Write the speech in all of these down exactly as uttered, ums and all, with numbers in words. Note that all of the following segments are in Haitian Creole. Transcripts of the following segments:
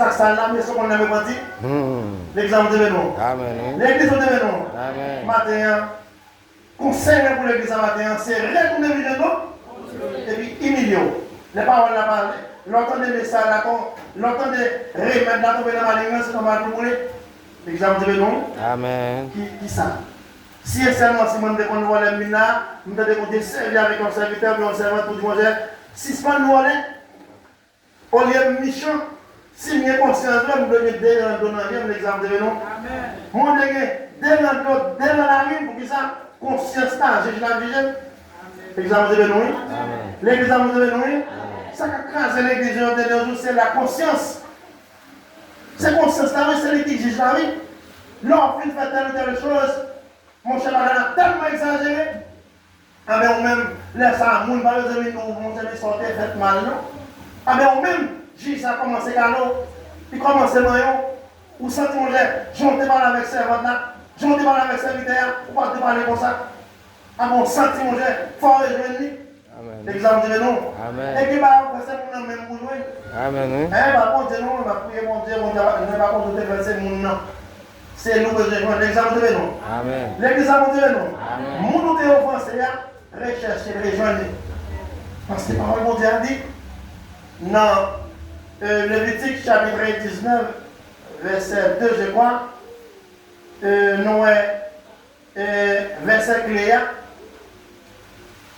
Sa, sa la, mesye, konn nan repanti. Hmm. Legliz la, Bondye beni w. Amèn, wi. Legliz, Bondye beni w. Amèn. Maten an, konsèy mwen pou legliz la maten an, se retounen vin jwenn nou, epi imilye w. Lè pawòl la pale, lè w tande mesaj la, kon, lè w tande remèd la tonbe nan maling nan, se nòmal pou l boule. Legliz la, Bondye beni w. Amèn. Ki, ki sa? Si e sèlman si mwen m te konn vòlè m vin la, m tande Bondye sèvi avèk yon sèvitè oubyen yon sèvant pou di, Bondye, sispann vòlè. Olye m mechan, si m gen konsyans vre, m dwe gen de ran dlo nan je m, legliz la, Bondye beni w. Amèn. Mwen dwe gen de ran dlo, de ran larim, poukisa? Konsyans la, jij la jije m. Legliz la, Bondye beni w, wi. Amèn. Legliz la, Bondye beni w, wi. Amèn. Sa k ap kraze legliz yo de nos jours, se la konsyans. Se konsyans la, wi, se li ki jij la, wi. Lè w fin fè tèl ou tèl choz, monchè, bagay la tèlman egzajere. Anben, ou menm, lè sa a, moun pa bezwen vin di w, monchè, men sa w te fè t mal, non. Anben, ou menm, jij sa kòmanse gade w, li kòmanse manyen w. Ou santi, monchè, jan w te pale avèk sèvant la, jan w te pale avèk sèvitè a, ou pa t dwe pale konsa. Anben, ou santi, monchè, fò w rejwenn li. Amèn. Legliz la, Bondye beni w. Amèn. E gen bagay ou fè se moun nan menm pou jwenn. Amèn, wi. E pa Bondye non, m ap priye Bondye, Bondye a pa, men pa Bondye ou te fè se moun nan. Se li w bezwen jwenn. Legliz la, Bondye beni w. Amèn. Legliz la, Bondye beni w. Amèn. Moun ou te ofanse a, rechèche l, rejwenn li. Paske pawòl Bondye a di, nan, euh, Levitik chapit diznèf, vèsè de, je crois, euh, nou wè, e, vèsè kle a,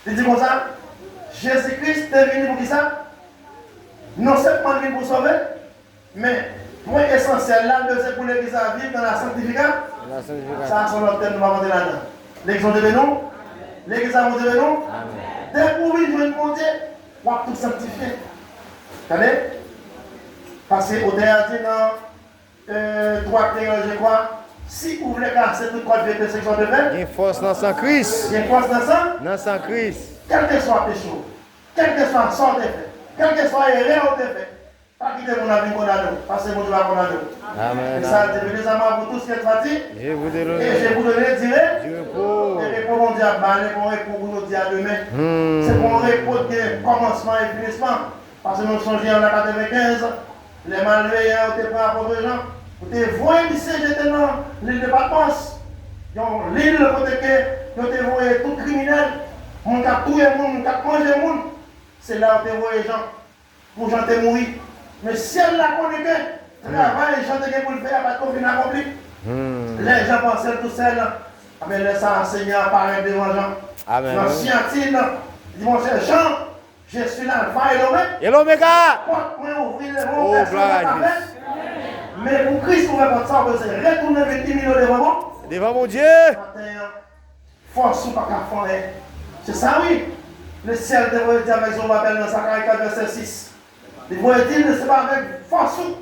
li di konsa, Jezi Kris te vini pou kisa? Non sèlman l vin pou sove, men pwen esansyèl la, l bezwen pou legliz la viv nan la sanktifika-, Nan la sanktifikasyon. Sa a se yon lòt tèm nou pa rantre ladan. Legliz Bondye beni w? Legliz la Bondye beni w? Amèn. Depi w vin jwenn Bondye, w ap tou sanktifye. Tande? Paske otè a di nan euh, twa Kreyòl, je crois, si ou vle kase tout kòd vye peche sa w te fè, Gen fòs nan san Kris. Gen fòs nan san. Nan san Kris. Kèlkeswa peche w, kèlkeswa sa w te fè, kèlkeswa erè w te fè, pa kite moun nan vin kondane w, paske Bondye pa kondane w. Amèn. E sa l di, venez à moi, vous tous qui êtes fatigués, Je vous donne. Et je vous donne du ré-, Du repos. E repo Bondye ap ba nou, se pa yon repo pou jodi a demen. Hmm. Se pa yon repo ki gen kòmansman e finisman. Paske nou sonje an katrevenkenz, lè malveyan yo te pran apot Jan, yo te voye misye jete nan lil de Patmòs, yon lil kote ke yo te voye tout kriminèl, moun k ap touye moun, moun k ap manje moun. Se la yo te voye Jan, pou Jan te mouri. Men syèl la konnen ke travay Jan te gen pou l fè a pa t ko fin akonpli. Hmm. Lè Jan panse l tousèl, anben, lè sa a, Senyè a parèt devan Jan. Amèn, wi. Nan siyati l, li di, monchè, Jan, Je suis l'alpha et l'oméga. E l'oméga. Pòt mwen ouvri devan w, pèsonn pa ka fè. Men pou Kris ouvè pòt sa, w bezwen retounen vin imilye w devan Bon-, Devan Bondye. Maten an, fòs ou pa ka fè anyen. Se sa wi. Lesyèl te voye di avèk Zowabèl nan Zacharie quatre, vèsè sis. Li voye di l, se pa avèk fòs ou,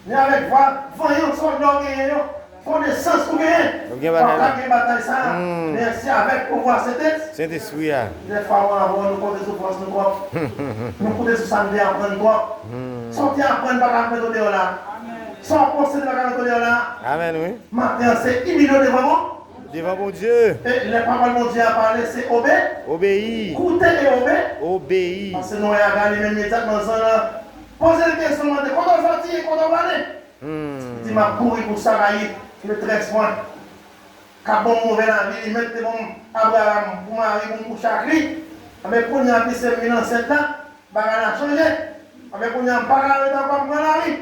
ni avèk vwa vanyan sòlda w genyen yo, konesans ou genyen, w ap ka gen batay sa a. Hmm. Men se avèk pouvwa Sentespri a. Dèfwa mwen avè w, nou konte sou fòs nou twòp. Nou konte sou sa nou te aprann twòp. Hmm. Sa w te aprann pa ka met w deyò la. Sa w ap konsède pa ka met w deyò la. Amèn, wi. Maten an, se imilye w devan Bon-, Devan Bondye. E lè pawòl Bondye a pale, se obe-, Obeyi. Koute e obe-, Obeyi. Paske nou wè Aga li menm imedyatman zan an poze l kesyon, mande, kote w sòti e kote w prale? Hmm. Li di, m ap kouri pou Sarayi, metrès mwen, k ap ban m move lavi, li mèt te ban m Abraram pou mari pou m kouche ak li. Anben kounye a, piske m vin ansent la, bagay la chanje. Anben kounye a, m pa ka ret ankò, m pran lari.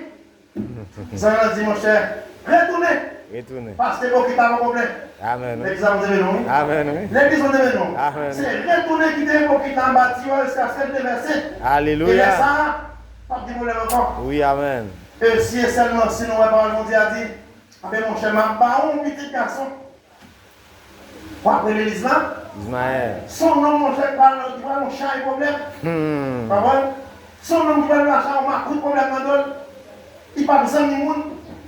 Zan an di, monchè, retounen. Retounen. Paske ipokrit la poko plen. Amèn, wi. Legliz la Bondye beni w, wi. Amèn, wi. Legliz Bondye beni w. Amèn. Se retounen kite ipokrit la anba tiyo a jiskaske l devèse. Alelouya. E lè sa a, p ap gen pwoblèm ankò. Wi, amèn. E si e sèlman si nou wè pawòl Bondye a di, anben, monchè, m ap ba w yon pitit gason. W ap rele Lizma? Izmayèl. Se yon nonm, monchè, ki pral, ki pral yon chay pwoblèm. Hmm. Konprann? Se yon nonm ki pral mache ak yon makout pwoblèm nan do l. Li p ap zanmi moun.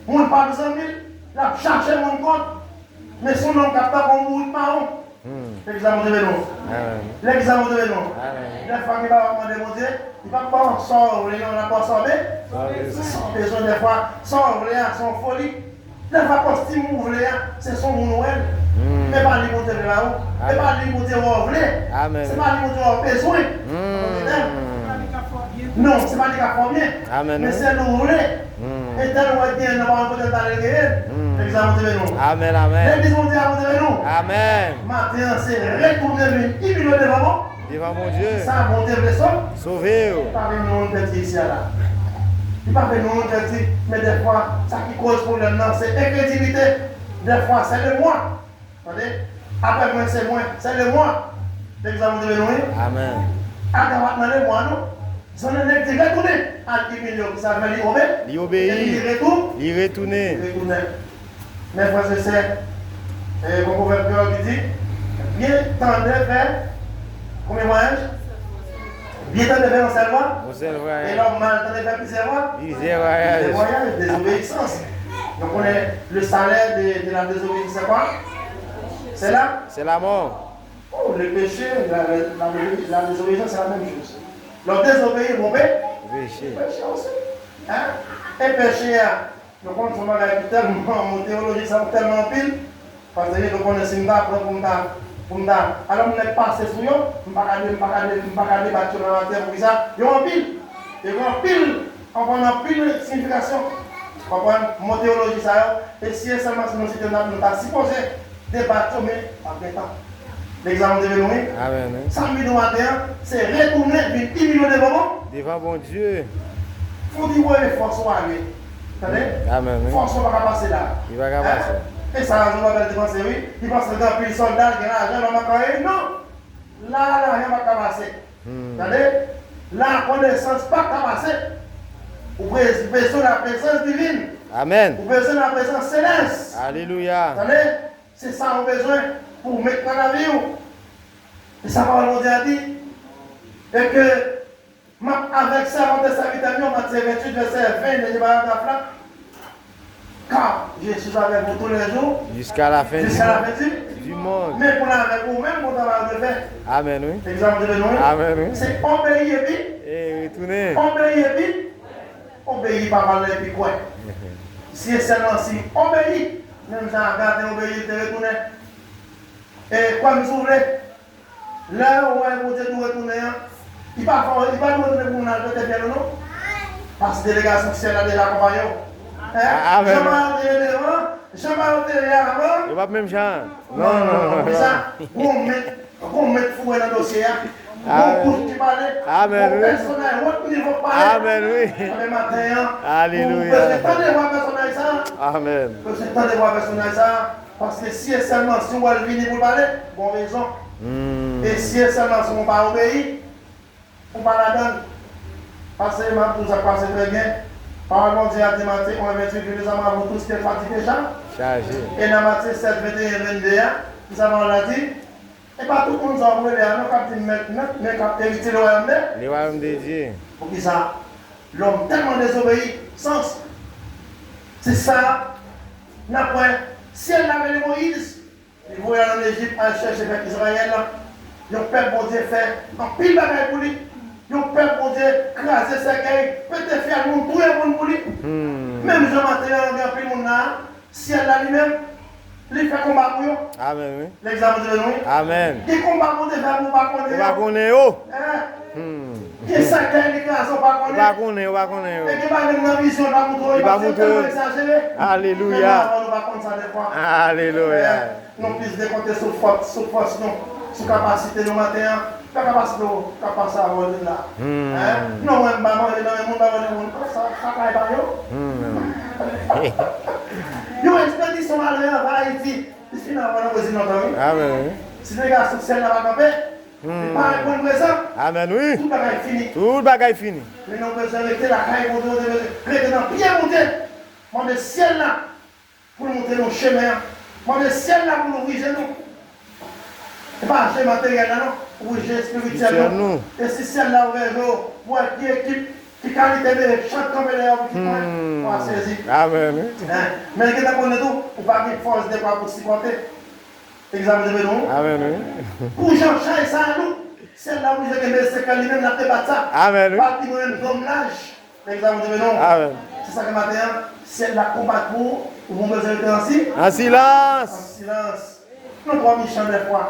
Moun p ap zanmi l. L ap chache moun kont. Men se yon nonm k ap tankou yon bourik mawon. Hmm. Legliz la Bondye beni w. Amèn. Legliz la Bondye beni w. Amèn. Dèfwa gen bagay w ap mande Bondye, li p ap ba w sa w vle, non, l ap ba w sa w be-, Sa w bezwen. Sa w bezwen dèfwa. Sa w vle a, se yon foli. Lè w fè kostim ou vle a, se sou moun ou wè l. Hmm. E pa li Bondye vle ba ou. E pa li Bondye wè w vle. Amèn. Se pa li Bondye wè w bezwen. Hmm. Non, se pa li k ap fè w byen. Amèn. Men se li w vle. Hmm. Genyen nan pawòl Bondye, l t ale genyen. Legliz la, Bondye beni w. Amèn, amèn. Legliz Bondye a, Bondye beni w. Amèn. Maten an, se retounen vin imilye w devan bon. Devan Bondye. Sa Bondye vle sove. Sove w. Li pa vle nou youn pèdi isi a la. Li pa vle nou youn pèdi, men dèfwa, sa ki koz pwoblèm nan, se enkredilite. Dèfwa, se lemwa. Tande? Apre mwen, se mwen. Se lemwa. Legliz la, Bondye beni w, wi. Amèn. Aga pa t nan lemwa, non. Zanno nèg di retounen al imilye w, ki sa l fè, li obe-, Li obeyi. Epi li retou-, Li retounen. Li retounen. Men frè e sè, e, gon pwovèb kreyòl ki di, byen tande fè konbyen vwayaj? Byen tande fè yon sèl vwa. Yon sèl vwayaj. E lè w mal tande fè plizyè vwa? Plizyè vwayaj. Plizyè vwayaj, dezobeyisans. Donk, konnen le salè de, de la désobéissance, c'est quoi? C'est la? C'est la mort. Oh, le péché, la, la, la, la désobéissance, c'est la même chose. Lè w dezobeyi, w pe-, Peche. Peche osi. Hein? E peche a, nou konn se yon bagay ki tèlman, mo teyoloji sa yo tèlman anpil, paske nou konnen si m ta pran pou m ta, pou m ta, alò m nèk pase sou yo, m pa ka de-, m pa ka de-, m pa ka debat yo nan latè, poukisa? Yo anpil. E yo anpil, konprann anpil siyifikasyon. Konprann mo teyoloji sa yo, e si e sèlman si nou site n ap, nou ta sipoze debat yo, men pa gen tan. Legliz la, Bondye beni w, wi. Amèn, wi. Sa m vin di w maten an, se retounen vin imilye w devan bon. Devan Bondye. Fò w di voye fòs ou ale. Tande? Amèn, wi. Fòs ou pa ka pase la. Li pa ka pase. Hein? E sa, Zowavèl te panse, wi. Li panse gen anpil sòlda, gen lajan, l ap ka ye. Non! La, lajan pa ka pase. Hmm. Tande? Lakonesans pa ka pase. Ou pre-, bezwen laprezans divin. Amèn. Ou bezwen laprezans selès. Alelouya. Tande? Se sa ou bezwen pou w met nan lavi w. E sa pawòl Bondye a di. E ke m ap avèk sèvant e sèvitè m yo, Matye venntuit, vèsè ven, dènye paragraf la. Car je suis avec vous tous les jours. Jusqu'à la fin du monde. Jusqu'à la fin du monde. Men pou l avèk ou menm, pou travay ou te fè. Amèn, wi. Egzanp de nou. Amèn, wi. Se obeyi epi. E retounen. Obeyi epi. Obeyi pa pale epi kwè. Si e sèlman si obeyi, menm jan Aga te obeyi, te retounen. E kwè m si w vle, lè ou wè Bondye di w retounen an, li pa fè w, li pa di w retounen pou moun al pete fyèl ou non. Paske delegasyon syèl la deja akonpaye w. Hein? A-, amèn. Jan bagay yo te ye devan, jan bagay yo te ye avan. Yo p ap menm jan. Non, non, non, non. Sa, gon mèt, gon mèt foure nan dosye a. Gon bouch ki pale. Amèn, wi. Gon pèsonaj wòt nivo k pale. Amèn, wi. Amèn, maten an. Alelouya. Ou bezwen tande vwa pèsonaj sa. Amèn. Ou bezwen tande vwa pèsonaj sa. Paske si e sèlman si w wè l vini pou l pale, gon rezon. Hmm. E si e sèlman si w pa obeyi, ou pa ladan l. Paske m ap di w sa k pase trè byen. Pawòl Bondye a di Matye yon venntuit, venez à moi, vous tous qui êtes fatigués, chargés. Chargés. E nan Matye sèt, venteyen, vennde a, ki sa pawòl la di? E pa tout moun sa w ap rele a non k ap di m mèt, mèt, men k ap eritye le wayòm de. Le royaume de Dieu. Poukisa? Lòm tèlman dezobeyi, sans. Se sa, n ap wè, syèl la rele Moyiz. Li voye al ann Ejip, al chèche pèp Izrayèl la. Yon pèp Bondye fè anpil bagay pou li. Yon pèp Bondye kraze sèkèy, pete fyèl moun, touye moun pou li. Hmm. Menm jan maten an, gen anpil moun la, syèl la li menm, li fè konba pou yo. Amèn, wi. Egzanp, Bondye beni w, wi. Amèn. Gen konba Bondye fè pou ou pa konnen yo. Ou pa konnen yo. Hein? Hmm. Gen sèkèy li kraze, ou pa konnen. Ou pa konnen, ou pa konnen yo. E gen bagay menm nan vizyon, li pa montre w, li pa montre w, paske tèlman egzajere. Alelouya. Men nou, avan, nou pa konn sa dèfwa. Alelouya. Hein? Nou plis dekonte sou fòs, sou fòs nou, sou kapasite nou maten an. Fè kapasite w k ap pase avè w vin la. Hmm. Hein? Non, mwen m pa manje nan men moun, pa manje moun. Sa, sa kay pa yo. Hmm. Yon ekspedisyon malè anba Ayiti. Li fin avan nan Brezil lontan, wi. Amèn, wi. Si delegasyon syèl la pa kanpe, hmm, li pa reponn prezan. Amèn, wi. Tout bagay fini. Tout bagay fini. Men nou bezwen rete lakay Bondye, nou bezwen rete nan pye Bondye. Mande syèl la pou l montre nou chemen an. Mande syèl la pou l ouvri je nou. E pa je materyèl la, non. Ouvri je espirityèl nou. Espirityèl nou. E si syèl la ouvè je w, pou wè ki ekip, ki kalite de chant kanpe dèyè w, pitit mwen, hmm, w a sezi. Amèn, wi. Hein? Men l gentan konnen tou, ou pa gen fòs de bra pou sipòte. Egzanp, Bondye beni w. Amèn, wi. Pou jan chay sa a lou, syèl la oblije kenbe sèkèy li menm, l ap debat sa. Amèn, wi. Bat li mwen menm, zòm laj. Egzanp, Bondye beni w. Amèn. Se sa ke maten an, syèl la konbat pou ou, ou bezwen rete an si-, an silans. An silans. Nou twò mechan dèfwa.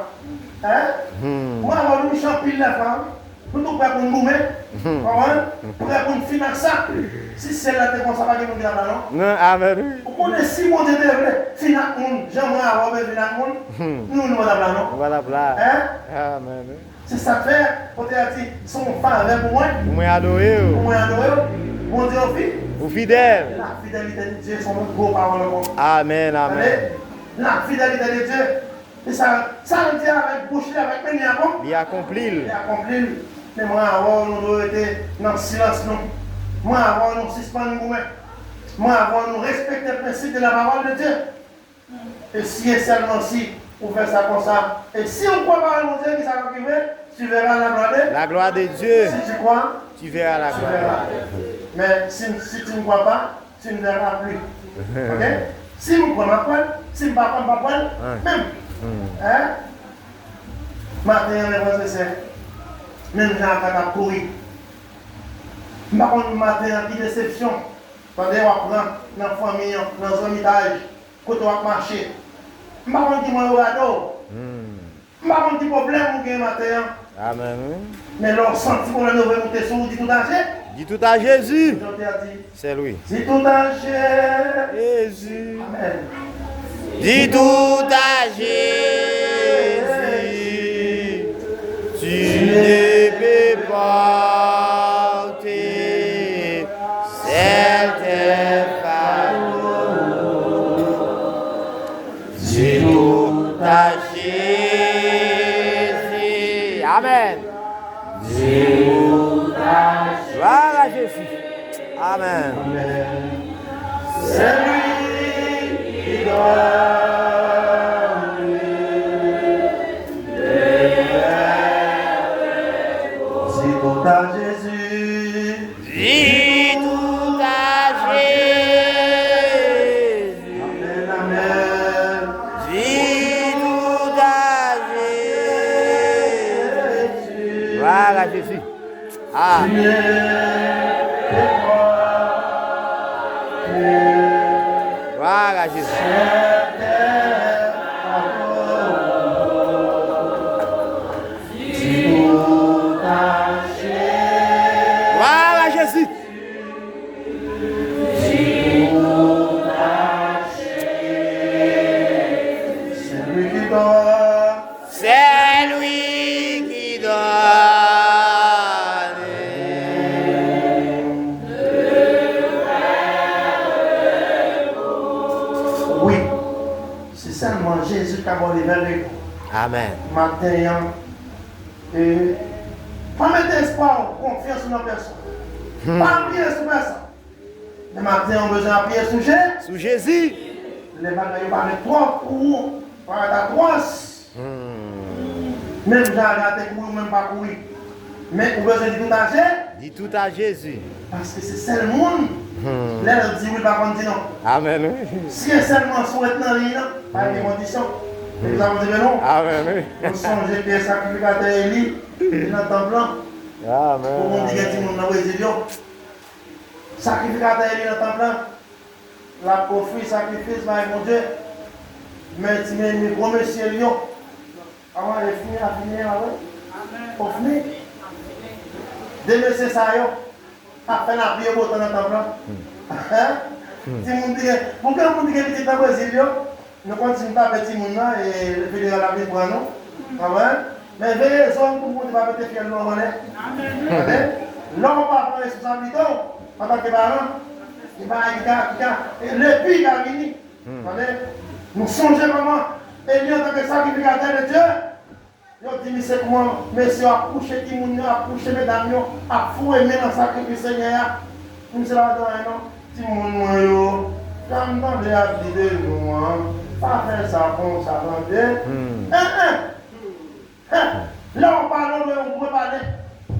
Hein? Hmm. Mwen avè w nou mechan anpil dèfwa, wi. Nou tou prè pou n goumen. Konprann? Prè pou n fin ak sa. Si syèl la te konsa, pa gen moun ki t ap la, non. Non, amèn, wi. Ou konnen si Bondye te vle fin ak moun, jan mwen avè w te fin ak moun, nou, nou pa t ap la, non. Nou pa t ap la. Hein? Amèn, wi. Se sa k fè, kote a di, se yon favè pou mwen. Pou mwen adore w. Pou mwen adore w. Bondye, ou fi-, ou fidèl. La fidélité de Dieu, se yon lòt gwo pawòl ankò. Amèn, amèn. Tande? La fidélité de Dieu. Se sa, sa l di avèk bouch li, avèk men li a bon. Li akonpli l. Li akonpli l. Men mwen avè w, nou dwe rete nan silans nou. Mwen avè w, nou sispann goumen. Mwen avè w, nou respekte prensip de la parole de Dieu. E si e sèlman si ou fè sa konsa, e si ou kwè pawòl Bondye, ki sa k rive? Tu verras la gloire de, la gloire de Dieu. Si tu crois, tu verras la gloire de Dieu. Men si, si tu ne crois pas, tu ne verras plus. Ok? Si m kwè, m ap wè l. Si m pa kwè, m p ap wè l. Hein? Menm. Hmm. Hein? Maten an, men frè e sè, menm jan ak sa k ap kouri. M pa konn maten an ki desepsyon. Tande, w ap pran nan fanmi an, nan zanmitaj, kote w ap mache. M pa konn ki mwen yo rate w. Hmm. M pa konn ki pwoblèm ou gen maten an. Amèn, wi. Men lè w santi pwoblèm yo vle moute sou ou, di tout a Je-, di tout a Jezi. Jan w te a di. Sèl wi. Di tout a Je-, Jezi. Amèn. Di tout a Jezi, tu ne peux porter certains fardeaux. Di tout a Jezi. Amèn. Di tout a Jezi. Gloire à Jésus. Amèn. C'est lui qui donne le repos. Di tout a Jezi. Di tout a Jezi. Amèn, amèn. Di tout a Jezi. Gloire à Jésus. Ah. Gloire à Jésus. Gloire à Jésus. C'est lui qui donne. C'est lui qui donne. Wi, se sèlman Jezi ki ka ba w levèl repo. Amèn. Maten an, e, pa mete espwa w, konfyans ou nan pèsonn. Hmm. Pa apiye sou pèsonn. Men maten an, ou bezwen apiye sou Je-, sou Jezi. Lè bagay yo parèt twò pou ou, parèt atwòs. Hmm. Menm jan Aga te kouri, ou menm pa kouri. Men ou bezwen di tout a Je-, di tout a Jezi. Paske se sèl moun, hmm, lè l di wi, l pa konn di non. Amèn, wi. Si e sèlman si w ret nan liy lan, pa gen kondisyon. Hmm. Legliz la konn di non. Amèn, wi. Nou sonje ke sakrifikatè Eli te nan tanp lan. Amèn. Pou moun ki gen timoun nan Brezil yo. Sakrifikatè Eli nan tanp lan, l ap ofri sakrifis bay Bondye. Men ti, men men gwo mesye l yo. Avan, Ofni, Afini, avan. Ofni. De mesye sa yo ap fè lapli e botan nan tanp lan. Timoun ki gen, pou gen moun ki gen pitit nan Brezil yo, nou kontinye tape timoun nan, e federal la vin pran nou. Konprann? Men veye zo n pou Bondye pa pete fyèl nou ann anlè. Amèn. Lè w pa pran responsablite w, antanke paran, gen bagay ki ka, ki ka, e lepi ka vini. Tande? Nou sonje kòman Eli antanke sakrifikatè de Dye, yo di misye kòman mesye yo ap kouche timoun yo, ap kouche medam yo, ap foure men nan sakrifis Senyè a. Misye pa di anyen non. Timoun mwen yo, jan m tande y ap di de nou an, pa fè sa konsa, tande. En, en. Lè w pale, w dwe, w dwe pale.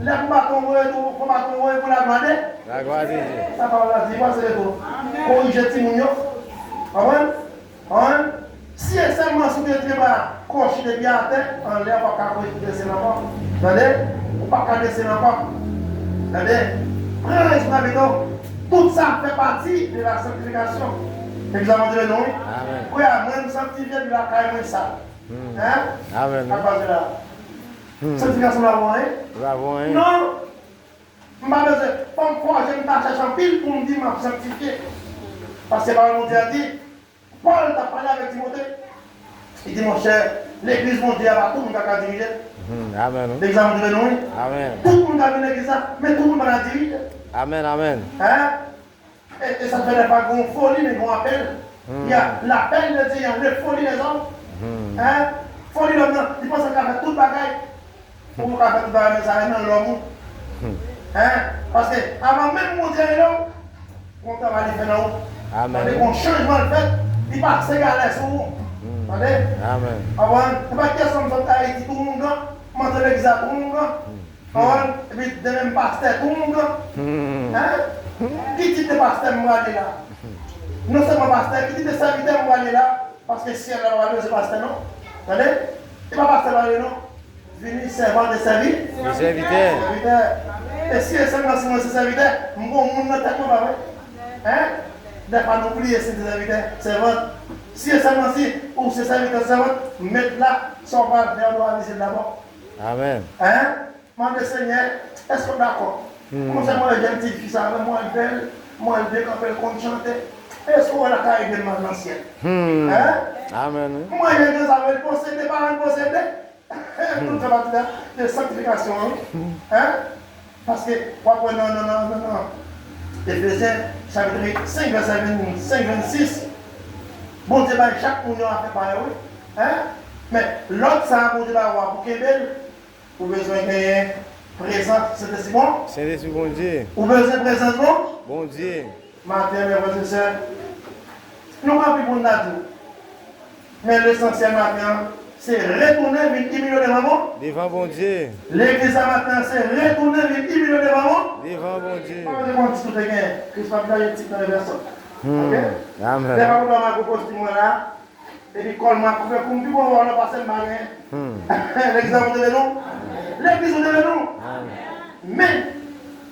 Lè pou baton, w dwe tou, pou baton, w dwe pou laglwa de. Laglwa de Dye. Sa pawòl la di, pase de tou. Korije timoun yo. Konprann? Konprann? Si e sèlman si w te tire bra kòchi depi atè, anlè, w p ap ka kouri pou desann ankò. Tande? Ou p ap ka desann ankò. Tande? Pran responsabilite w. Tout sa fè pati de la sanktifikasyon. Legliz la montre nou, wi. Amèn. Frè, mwen, m sanktifye, epi lakay mwen sal. Hein? Amèn. Apa se la? Sanktifikasyon pa vo anyen. Pa vo anyen. Non. M pa bezwen, fò m fòje m ta chèche anpil pou m di m ap sanktifye. Paske pawòl Bondye a di, Pòl t ap pale avèk Timote. Li di, monchè, legliz Bondye a pa tout moun k ka dirije l. Legliz la Bondye nou, wi. Tout moun ka vin legliz la, men tout moun pa ka dirije l. Hein? E, e sa fè lè pa gen yon foli, men gen yon apèl. Il y a l'appel de Dieu, il y a le foli des hommes. Hein? Foli lòm nan, li panse l ka fè tout bagay. Ou ka fè tout bagay, men sa e nan lòm ou. Hein? Paske avan menm Bondye rele w, gon travay li fè nan ou. Tande, gon chanjman l fèt. Li pase galè sou ou. Tande? Konprann? Se pa kèsyon m sot Ayiti tou oungan, m antre legliz la tou oungan. Konprann? Epi demen m pastè tou oungan. Hein? Ki tit de pastè m prale la? Non sèlman pastè, ki tit de sèvitè m prale la? Paske syèl la pa pral bezwen pastè non. Tande? E pa pastè pale non. Vini sèvant e sèvi. E sèvitè. Sèvitè. E si e sèlman si mwen se sèvitè, m gon moun nan tèt mwen pa vre? Hein? Dèfwa nou bliye si se sèvitè, sèvant. Si e sèlman si ou se sèvitè, sèvant, met la, sa w pral fè, ou dwe avize l dabò. Hein? Mande Senyè, èske w dakò? Monchè, mwen wè jèn ti fi sa, mwen wè l bèl, mwen wè l byen kanpe, l konn chante. Èske w wè l ap ka ede m al nan syèl? Hein? Mwen wè jèn sa, mwen posede, paran l posede. Tout fè pati de, de sanktifikasyon an, wi. Hein? Paske w ap wè nan, nan, nan, nan, nan Efezyen, chapit senk, vèsè vennsenk, vennsis, Bondye bay chak moun yon afè pa yo, wi. Hein? Men lòd sa a Bondye ba w a pou kenbe l, Ou bezwen genyen prezans Sentespri bon? Sentespri Bondye. Ou bezwen prezans bon? Bondye. Maten an, frè e sè, nou gen anpil pou n ta di w. Men lesansyèl maten an, se retounen vin imilye w devan bon? Devan Bondye. Legliz la maten an, se retounen vin imilye w devan bon? Devan Bondye. Pa mande bon ti tout te genyen. Kris pa vin tit nan revèsò. Oke? Amen. Devan mwen, mwen gwo kostim mwen la. Epi kòl mwen ap koupe kou m pi bon wòl la pase m pa genyen. Legliz la monte de nou. Legliz monte de nou. Men,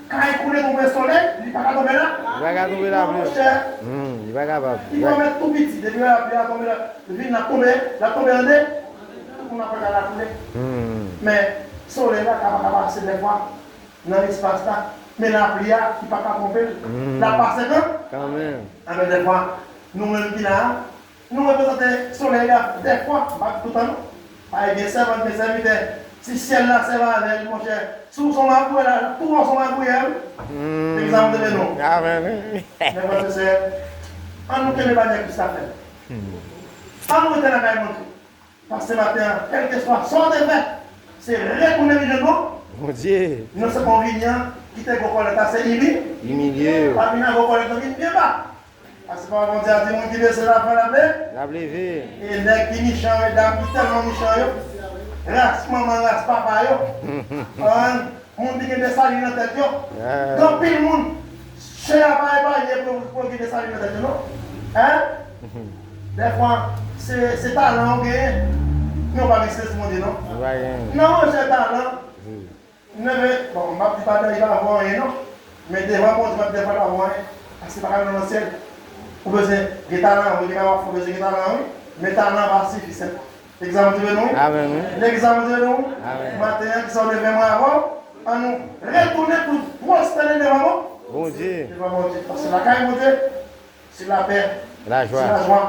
kay koule konbe solèy, li pa ka tonbe la. Li pa ka tonbe la pli. Monchè. Li pa kapab. Li pwomèt tou piti, depi lapli a tonbe la, vin la tonbe, la tonbe ande, tout moun ap pran kay la koule. Men, solèy la ka pa ka pase dèfwa nan espas la. Men lapli a, li pa ka twonpe l. L ap pase kan? Kanmenm. Anben dèfwa, nou menm ki la a, Nou reprezante solèy la dèfwa, m pa di toutan non. Pa gen sèvant, gen sèvitè. Si syèl la sèvi avè l, monchè, si w se yon magouyè la, tou w se yon magouyè, wi. Legliz la monte de nou. Amen. Frè e sè, ann nou kenbe banyè Kris la fèm. Ann nou rete lakay Bondye. Paske maten an, kèlkeswa sa w te fè, se retounen vin jwenn bon. Bondye. Nou se konvinyan, kite gwo kòlèt la, se imilye. Imilye. Pa vin ak gwo kòlèt, nou vin byen ba. Paske pawòl Bondye a di, moun ki bese l ap fè, l ap leve. L ap leve. E nèg ki michan yo, e dam ki tèlman michan yo, ras manman, ras papa yo, konprann, moun ki gen Desalin nan tèt yo. Gen anpil moun, chè a pa epanye pou, pou gen Desalin nan tèt yo, non. Hein? Dèfwa, se, se talan ou genyen, men ou pa gen Sentespri Bondye, non. Ou pa genyen. Nan manje talan, Neve, bon, m ap di pa dèyè pa vo anyen non. Men devan Bondye, m ap di dèfwa pa vo anyen. Paske pa ka nan syèl. Ou bezwen gen talan, wi, li ka w ap fè, ou bezwen gen talan, wi. Men talan pa sifi sèlman. Legliz la monte de nou, wi. Amen, wi. Legliz la monte de nou, wi. Amen. Maten an, kisa w te fè mwen avè w? Ann nou retounen pou pwostène devan bon? Bondye. Devan Bondye. Paske lakay Bondye, se lapè, lajwa, se lajwa,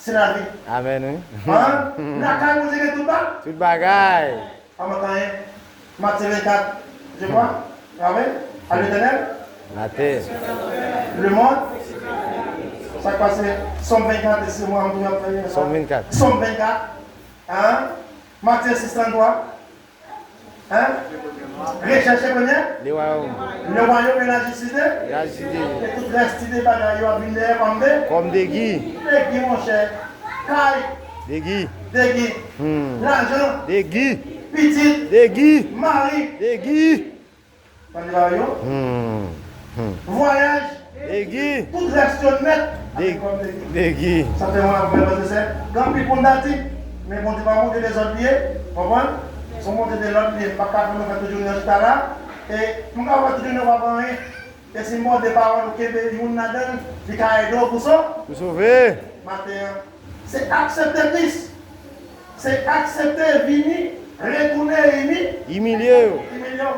se lavi. Amen, wi. Hein? Lakay Bondye gen tout ba? Tout bagay. Pa manke anyen. Matye vennkat, je crois. Amen. À l'Éternel. Maten. Le monde. Sa k pase? Sòm vennkat, e se mwen menm ki ap fè sa. Sòm vennkat. Sòm vennkat. Hein? Matye sis trannntwa. Hein? Recherchez premier. Le royaume. Le royaume et la justice. La justice. E tout rès ti de bagay yo ap vin dèyè kòm de. Kòm degi. Degi, monchè. Kay. Degi. Degi. Hmm. Lajan. Degi. Pitit. Degi. Mari. Degi. Tande bagay yo. Hmm. Hmm. Vwayaj. Degi. Tout rès yo nèt. Degi. Avèk kòm degi. Degi. Sa fè mwen ap fè, frè e sè. Gen anpil pou n ta di, men Bondye pa monte dezòd li ye. Konprann? Se yon monte de lòd li ye. M pa ka fè nou fè tout jounen an chita la. E m ka fè tout jounen w pa fè anyen. E si m bòde pawòl ou kenbe youn ladan l, li ka ede w pou so-, pou sove. Maten an, se aksepte Kris. Se aksepte vini Retounen imi, imilye yo. Imilye yo.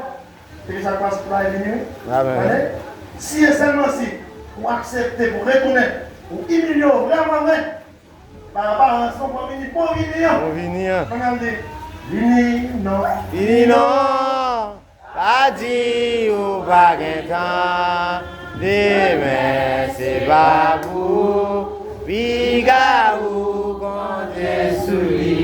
Se sa k pase pou la vini, wi. Amen. Tande? Si e sèlman si ou aksepte pou retounen, ou imilye w vrèman vre, pa aparans non, pou vini, pou vini an. Pou vini an. Kounye a l di, vini non. Vini non. Pa di ou pa gen tan. Demen se pa pou ou. Piga ou konte sou li.